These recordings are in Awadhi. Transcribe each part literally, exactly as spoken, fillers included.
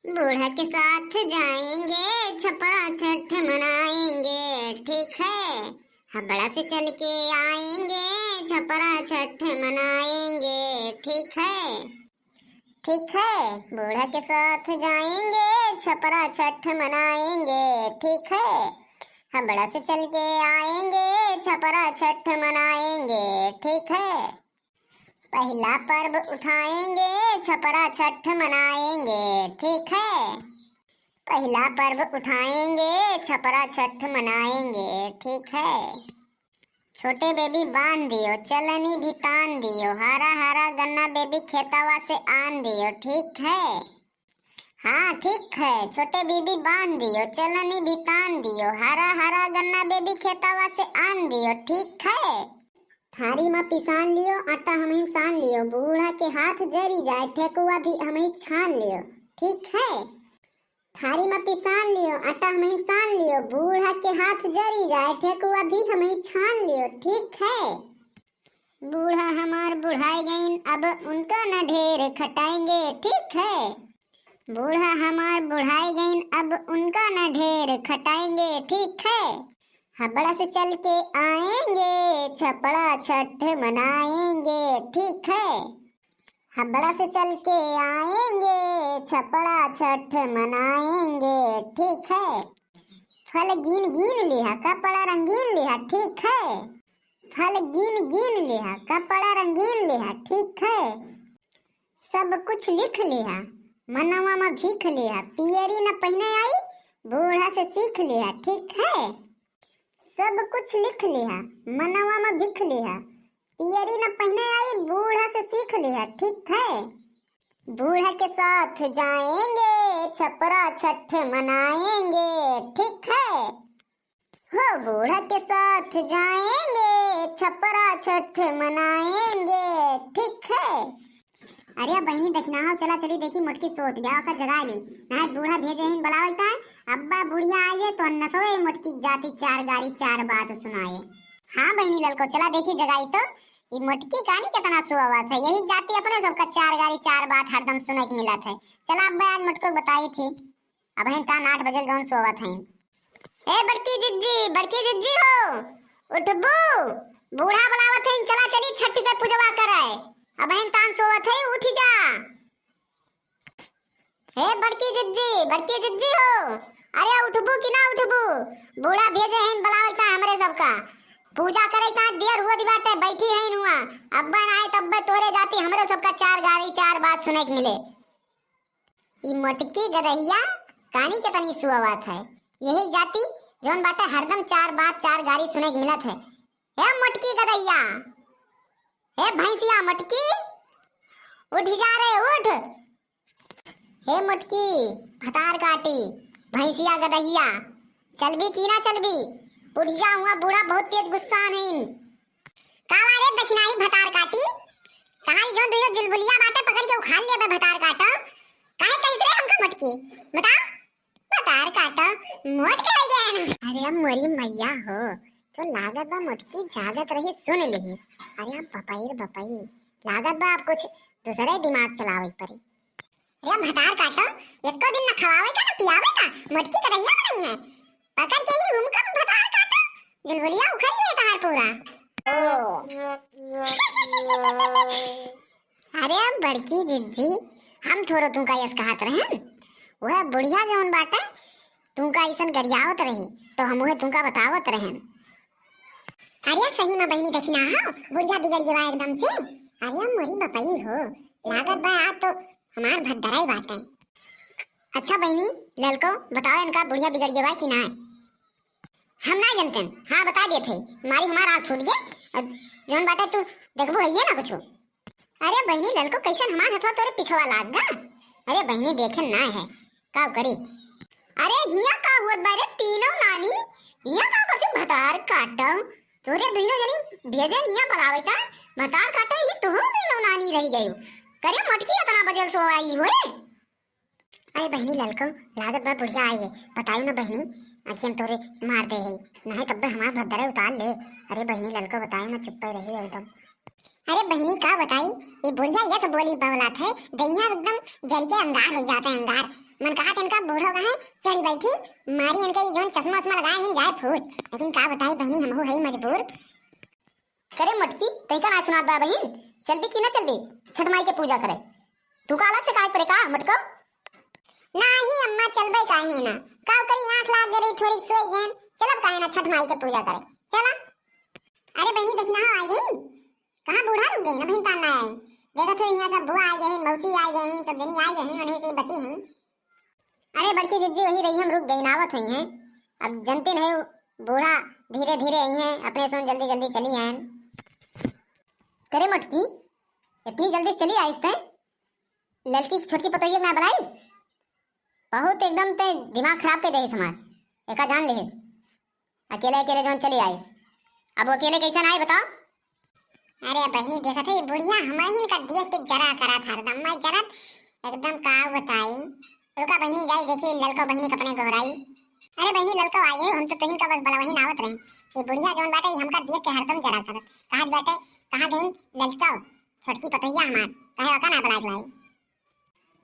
बूढ़ा के साथ जाएंगे, छपरा छठ मनाएंगे, ठीक है। हबड़ा से चल के आएंगे, छपरा छठ मनाएंगे, ठीक है। ठीक है, बूढ़ा के साथ जाएंगे, छपरा छठ मनाएंगे, ठीक है। हबड़ा से चल के आएंगे, छपरा छठ मनाएंगे, ठीक है। पहला पर्व उठाएंगे, छपरा छठ मनाएंगे, ठीक है। पहला पर्व उठाएंगे, छपरा छठ मनाएंगे, ठीक है। छोटे बेबी बांध दियो, चलनी भी तान दियो, हरा हरा गन्ना बेबी खेतवा से आन दियो, ठीक है। हाँ, ठीक है, छोटे बेबी बांध दियो, चलनी भी तान दियो, हरा हरा गन्ना बेबी खेतवा से आन दियो, ठीक है। थारी में पिसान लियो, आटा हमही सान लियो, बूढ़ा के हाथ जरी जाए, ठेकुआ भी हमही छान लियो, ठीक है। थारी में पिसान लियो, आटा हमही सान लियो, बूढ़ा के हाथ जरी जाए, ठेकुआ भी हमही छान लियो, ठीक है। बूढ़ा हमार बुढ़ाई गईन, अब उनका न ढेर खटाएंगे, ठीक है। बूढ़ा हमार बुढ़ाई गईन, अब उनका न ढेर खटाएंगे, ठीक है। हबड़ा से चल के आएंगे, छपड़ा छठ मनाएंगे, ठीक है। हबड़ा से चल के आएंगे, छपड़ा छठ मनाएंगे, ठीक है। फल गिन गिन लिहा, कपड़ा रंगीन लिहा, ठीक है। फल गिन गिन लिहा, कपड़ा रंगीन लिहा, ठीक है। सब कुछ लिख लिहा, मनवा में भीख लिहा, पियरी न पहिने आई, बूढ़ा से सीख लिहा, ठीक है। सब कुछ लिख लिहा, मनवा में भीख लिहा, पियरी न पहिने आई, बूढ़ा से सीख लिहा, ठीक है। बूढ़ा के साथ जाएंगे, छपरा छठ मनाएंगे, ठीक है। हो बूढ़ा के साथ जाएंगे, छपरा छठ मनाएंगे, ठीक है। अरे बहिनी, देखना हो, चला चली देखी मोटकी सोत गया, ओका जगा ली। नाहीं बूढ़ा भेजे हिन बुलावता, अब्बा बुढ़िया आ गए तो नसोए मोटकी जाती चार गारी चार बात सुनाए। हाँ बहिनी ललको, चला देखी जगाई तो, ई मोटकी कानी कितना सोवत है, यही जाती अपने सबका चार गारी चार बात हरदम सुने के मिलत है। चला अब्बा आज मोटको बताई थी। अबहिन तान आठ बजे जौन सोवत हैं। ए बड़की जिज्जी, बड़की जिज्जी हो, उठबू? बूढ़ा बुलावत हैं, चला चली छठ के पूजवा करे। अबहिन तान सोवत है, उठ जा। ए बड़की जिज्जी, बड़की जिज्जी हो, अरे उठबू कि ना उठबू? बूढ़ा भेजे हैं बुलावता हमरे सबका। पूजा करे का देर हुआ दिवाटे बैठी हैं हुआ। अब्बा ना आए तब्बे तोरे जाती हमरे सबका चार गारी चार बात सुने के मिले। ई मोटकी गदहिया कानी के तनी सुअवत है। यही जाति जौन बाटे हरदम चार बात चार गारी सुने के मिलत है। हे मोटकी गदहिया, हे भैंसिया मोटकी, उठ जा रे उठ। हे मोटकी भतार काटी, भैंसिया गदहिया, चलबी की ना चलबी? उठ जा, हुआ बूढ़ा बहुत तेज गुस्सा हईन। का रे दक्षिणाही भतार काटी, तहारी जौन दुइयो जुलबुलिया बाटे पकड़ के उखाड़ लेबे भतार काटो। काहे कहित रहे हमका मोटकी? बताओ। भतार काटो, मोट के हो गए ना। अरे अब मोरी मैया हो, तो लागत बा मोटकी जागत रही सुन लिही। अरे अब बपई रे बपई, लागत बा अब कुछ दूसरे दिमाग चलावे के पड़ी। अरे भतार काटो, एको दिन न खवावे का न पियावे का, मोटकी गदहिया बनाई है। पकड़ के ही हुमकम भतार काटो, जुलबुलिया उखड़ लिए तहार पूरा। अरे बड़की जिज्जी, हम थोड़ो तुमका यस कहत रहन, वह बुढ़िया जौन बाटे तुमका ऐसन गरियावत रही, तो हम वह तुमका बतावत रहन। अरे सही में बहिनी दक्षिणा हो, बुढ़िया बिगड़ गवा एकदम से। अरे मोरी बपई हो, लागत बा आज तो हमार भद्दराई बाटे। अच्छा बहिनी ललको, बताओ इनका बुढ़िया बिगड़ गवा कि ना? हम ना जानते हैं। हाँ बता देत है, मारी हमार आँख फूट गए। और जौन बाटे तू देखबो है ये ना कुछो। अरे बहिनी ललको, कैसन हमार हथवा तोरे पिछवा लाग गा? अरे बहिनी देखे ना है, का करी? अरे हिया का हुअत बा रे तीनों नानी, हिया का करती भतार काटो? तोरे दुइनो जनी भेजे हिया बुलावे का, भतार काटो ही तुहू दुइनो नानी रही गयो। करे मोटकी इतना बजल सोवाई होए? अरे बहिनी ललको, लागत बा बुढ़िया आई है, बतायू ना बहिनी, अखियन तोरे मार दे है, नहीं तब्बे हमार भद्दरे उतार ले। अरे बहिनी ललको बतायू ना, चुप्पे रही एकदम। अरे बहिनी का बताई, ये बुढ़िया ये सब बोली बवलात है, दहिया एकदम जल के अंगार हो जाता है, अंगार। मन कहा था इनका बूढ़ो का है, चढ़ी बैठी, मारी इनके ये जौन चश्मा उश्मा लगाए हैं, जाए फूट। लेकिन का बताई बहिनी, हमहू हई मजबूर। करे मोटकी, तैका ना सुनात बा बहिन, चलबी कि ना चलबी छठ माई के पूजा करे? तू का अलग से काहे परे का मोटको? नाही अम्मा, चलबे काहे ना, का करी, आँख लाग गई रही, थोड़ी सोई गए, चलब काहे ना छठ माई के पूजा करे, चला। अरे बहिनी, देखी ना हो, आई गई, कहाँ बूढ़ा रुक गई ना बहिन, तान ना आई। देखत हो यहाँ सब बुआ आई गई, मौसी आई गई, सब जनी आई गई, उन्हीं से बची हैं। अरे बड़की जिज्जी वहीं रही, हम रुक गई, आवत हुई हैं। अब जनते नहीं, बूढ़ा धीरे धीरे आई हैं, अपने सोन जल्दी जल्दी चली आयन। करे मोटकी, इतनी जल्दी चली आइस तै? ललकी छोटकी पतोहिया ना बुलाइस? बहुत एकदम ते दिमाग खराब कर देहिस हमार, एका जान लेहिस। अकेले अकेले जौन चली आइस, अब वो अकेले कैसन आए बताओ? अरे बहिनी, देखत है ये बुढ़िया, हमहिन का देख के जरा करा था हरदम, मैं जरत एकदम का बताई। रुका बहिनी, जाई देखी ललको बहिनी कपने गोहराई। अरे बहिनी, ललको आई है, हम तो तुहिन का बस बलवहिन आवत रहे। ये बुढ़िया जौन बाटे, ये हमका देख के हरदम जरा करत। कहाँ बाटे, कहाँ गई ललको, छोटकी पतोहिया हमार, कहे ओका ना बुलाए के लाई।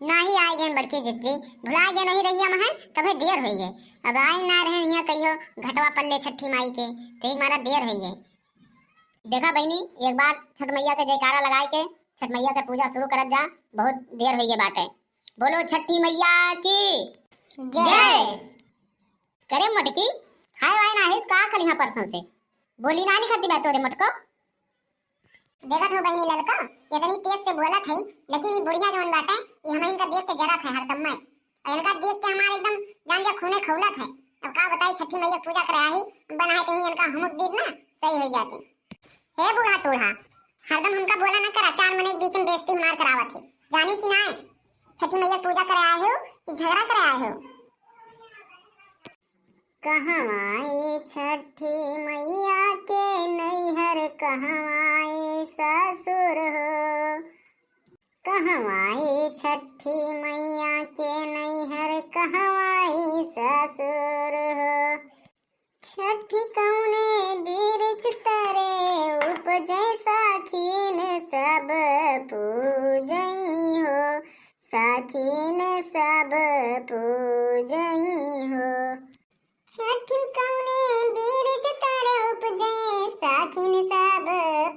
नाही आए गए बड़की जिज्जी, भुला गए नहीं रहिया महन, तबे देर होई गए। अब आई ना रहे यहाँ कहियो घटवा पल्ले छठी माई के, तो एक मारा देर होई गए। देखा बहिनी, एक बार छठ मैया के जयकारा लगाए के छठ मैया के पूजा शुरू करत जा, बहुत देर होई गए बाटे। बोलो छठी मैया की जय। जय। करे मोटकी, खाए वाए ना है का कल यहाँ परसों से? बोली ना नहीं खाती बात तोरे मोटको। देखत हो बहिनी ललका, इतनी तेज से बोलत है, लेकिन ये बुढ़िया जौन बाटे, ये हमहिन का देख के जरत है हरदम में। और इनका देख के हमारे एकदम जान जा खूने खौलत है। अब का बताई, छठी मैया पूजा करे आई, बनाए के ही इनका हुमुक दीद ना, सही हो जाती। हे बूढ़ा टूढ़ा, हरदम हमका बोला ना करा, चार मने एक बीच में बेइज्जती हमार करावत है, जानी कि ना? छठी मैया पूजा करे आए हो कि झगड़ा करे आए हो? कहवाए छठी मैया के नैहर, कहवाए ससुर हो। कहवाए छठी मैया के नैहर, कहवाए ससुर हो। छठी कौने बिरिछ तरे उपजे, साखिन सब पूजई हो। साखिन सब पूजई हो। छठ कौने बिरिछ तरे उपजे, साखिन सब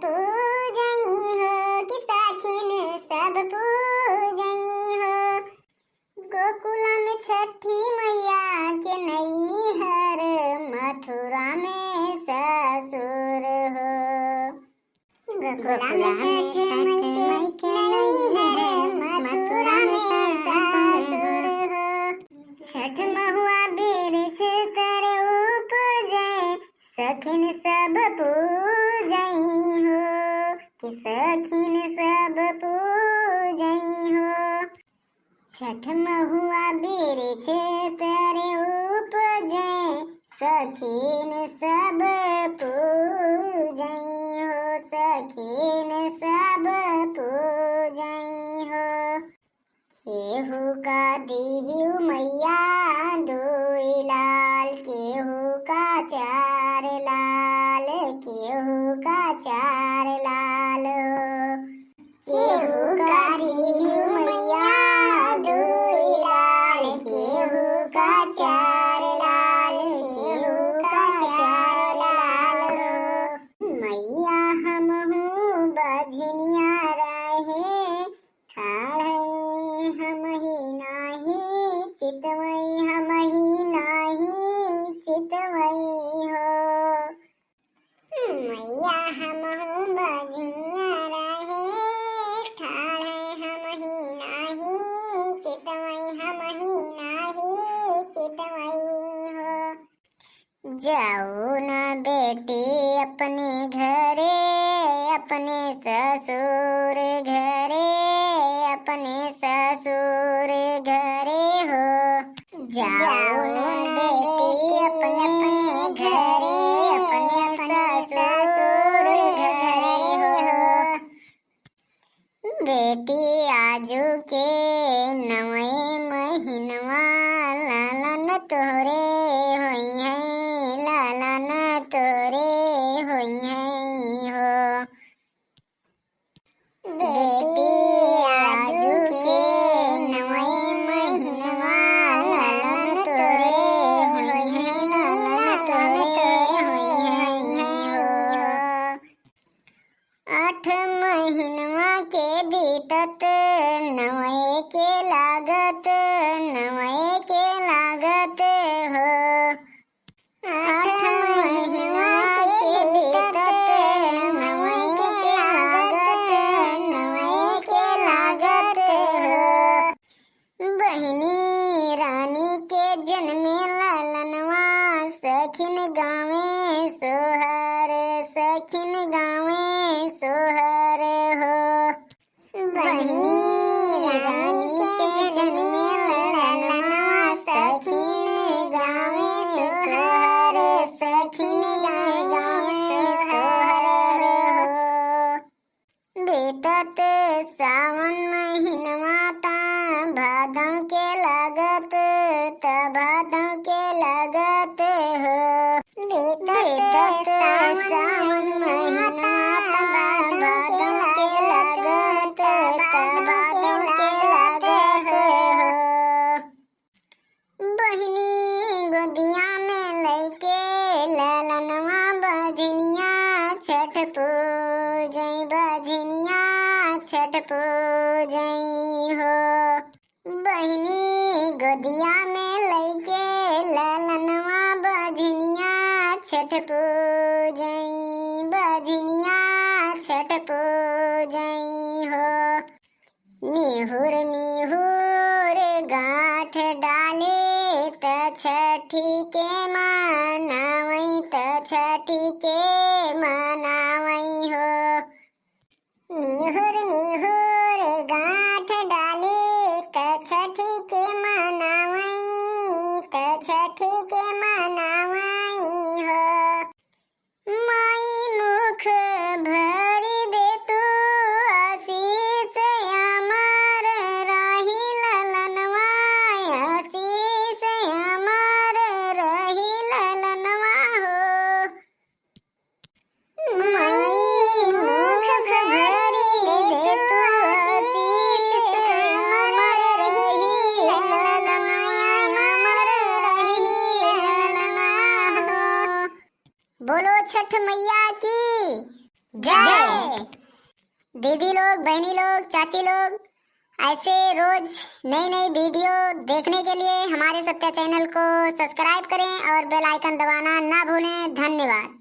पूजई हो, कि साखिन सब पूजई हो। गोकुला में छठी मैया के नैहर, मथुरा में ससुर हो। गोकुला में छठ माई के नैहर, मथुरा में ससुर हो। छठ महुआ बिरिछ तरे उपजे, सखिन सब पूजई हो, कि सखिन सब पूजई हो। छठ महुआ बिरिछ तरे उपजे, सखिन सब पूजई हो, सखिन सब पूजई हो। केहू का दिहु मैया दुई लाल, केहू का चार लाल, केहू का चार लाल हो। केहू का दिहु मैया दुई लाल, केहू का चार लाल, केहू का चार लाल हो। मैया हमहू बझनिया रहे, ठाढ़े हमही नाही चितवई, हमही नाही चितवई हो। मैया हमहू बझनिया रहे, ठाढ़े हमही नाही चितवई, हमही नाही चितवई हो। जाओ न बेटी अपने घरे, अपने ससुर घरे, अपने ससुर घरे हो। जाओ न बेटी अपने घरे, अपने ससुर घरे हो। बेटी आजू के नवई महीनवा, लालन तोहरे होई है, लालन तोहरे होई है हो। बेटी आजू के नवई महीनवा, गोदिया में लइके ललनवा बझनिया छठ पूजई, बझनिया छठ पूजई हो। निहुर निहुर गाँठ डाले त छठी के मनावई, त छठी के मनावई हो। निहुर निहुर गाँठ डाले त छठी के मनावई, त छठी के मनावई हो। माई मुख भरि दे तू आशीष, अमर रही ललनवा, आशीष अमर रही ललनवा हो। माई मुख भरि दे तू आशीष, अमर रही ललनवा, अमर रही ललनवा हो। बोलो छठ मैया की जय। दीदी लोग, बहनी लोग, चाची लोग, ऐसे रोज नई नई वीडियो देखने के लिए हमारे सत्या चैनल को सब्सक्राइब करें और बेल आइकन दबाना ना भूलें। धन्यवाद।